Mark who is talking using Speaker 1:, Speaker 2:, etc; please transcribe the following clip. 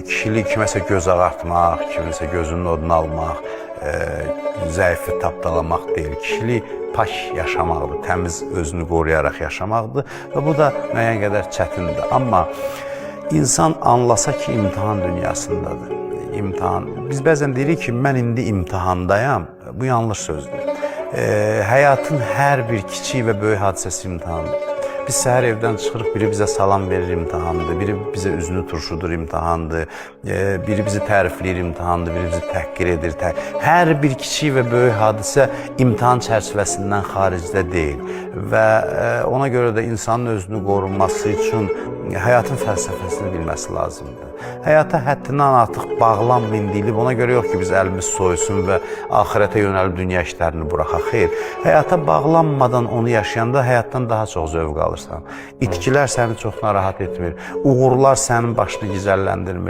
Speaker 1: Kişilik kiməsə göz ağartmaq, kiminsə gözünün odunu almaq, zəifi tapdalamaq deyil. Kişilik pak yaşamaqdır, təmiz özünü qoruyaraq yaşamaqdır və bu da müəyyən qədər çətindir. Amma insan anlasa ki, imtahan dünyasındadır. İmtahan. Biz bəzən deyirik ki, mən indi imtahandayam. Bu yanlış sözdür. Həyatın hər bir kiçik və böyük hadisəsi imtahandır. Biz səhər evdən çıxırıq, biri bizə salam verir imtahandır, biri bizə üzünü turşudur imtahandır, biri bizi tərifləyir imtahandır, biri bizi təhqir edir. Hər bir kiçik və böyük hadisə imtahan çərçivəsindən xaricdə deyil və ona görə də insanın özünü qorunması üçün həyatın fəlsəfəsini bilməsi lazımdır. Həyata həddindən artıq bağlanmayın deyilib, ona görə yox ki, biz əlimiz soyusun və axirətə yönəlib dünya işlərini buraxaq. Xeyr, həyata bağlanmadan onu yaşayanda həyatdan daha çox zövq alırsan. İtkilər səni çox narahat etmir, uğurlar sənin başını gizəlləndirmir.